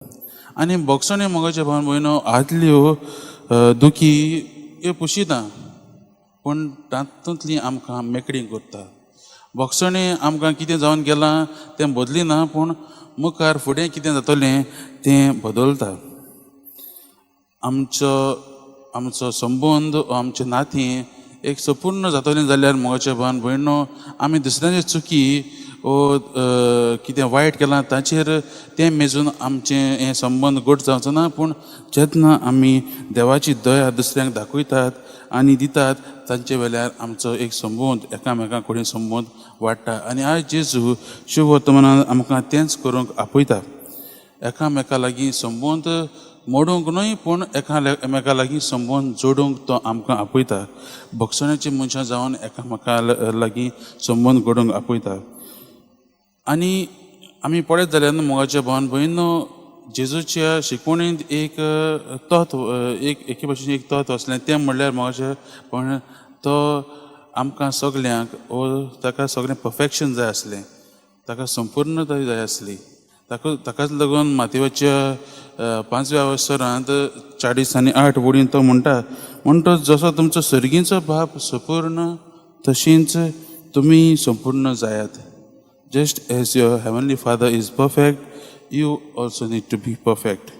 आनी भोगसणे, मोगाचे भाव भयणो, आदल्यो दुखी ह्यो पुशिता, पूण तातूंतली आमकां मेकळी करता. भोगसणे आमकां कितें जावन गेलां तें बदलिना, पूण मुखार फुडें कितें जातलें तें बदलता. आमचो आमचो संबंद, आमचें नातें एक संपूर्ण जातलें जाल्यार, मोगाचे भाव भयणो, आमी दुसऱ्यांची चुकी वो कितें वायट केलां ताचेर तें मेजून आमचें हें संबंद घट जावचो ना. पूण जेन्ना आमी देवाची दया दुसऱ्यांक दाखयतात आनी दितात, तांचे वेल्यार आमचो एक संबंद, एकामेकां कडेन संबंद वाडटा. आनी आयज जेजू शुभवर्तमानान आमकां तेंच करूंक आपयता. एकामेका लागीं संबंद मोडूंक न्हय, पूण एकामेका लागीं संबंद जोडूंक तो आमकां आपयता. भोगसण्याची मनशां जावन एकामेका लागीं संबंद घडोवंक आपयता. आनी आमी पळयत जाल्यार, मोगाच्या भावान भयणो, जेजूच्या शिकवणींत एक तत्व, एक एके भाशेन एक तत्व आसलें. तें म्हणल्यार, मोगाचे पण, तो आमकां सगल्यांक वो ताका सगळें परफेक्शन जाय आसलें, ताका संपूर्णताय जाय आसली. ताकाच लागून मातेवाच्या पांचव्या अवसरांत 48 वळीन तो म्हणटा, म्हणटच जसो तुमचो सर्गीचो बाप संपूर्ण, तशींच तुमी संपूर्ण जायात. Just as your heavenly Father is perfect, you also need to be perfect.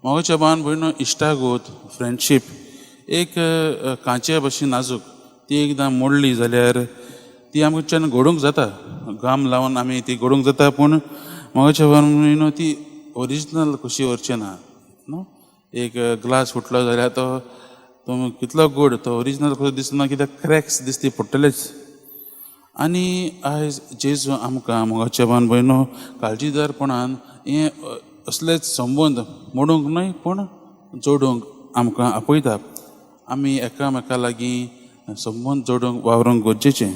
मोगाच्या भावान भयणो, इश्टागत, फ्रेंडशीप एक कांचे भशेन नाजूक. ती एकदां मोडली जाल्यार ती आमच्यान घडोवंक जाता, गाम लावन आमी ती घडोवंक जाता, पूण मोगाच्या भावान भयणो, ती ओरिजिनल कशी उरचें ना, न्हू. एक ग्लास फुटलो जाल्यार तो तो कितलो गोड, तो ओरिजिनल कसो दिसना, कित्याक क्रॅक्स दिसती पडटलेच. आनी आयज जेजू आमकां, मोगाच्या भावान भयणो, काळजीदारपणान हें असलेच संबंद मोडूंक न्हय, पूण जोडूंक आमकां आपयता. आमी एकामेका लागीं संबंद जोडूंक वावरूंक गरजेचें.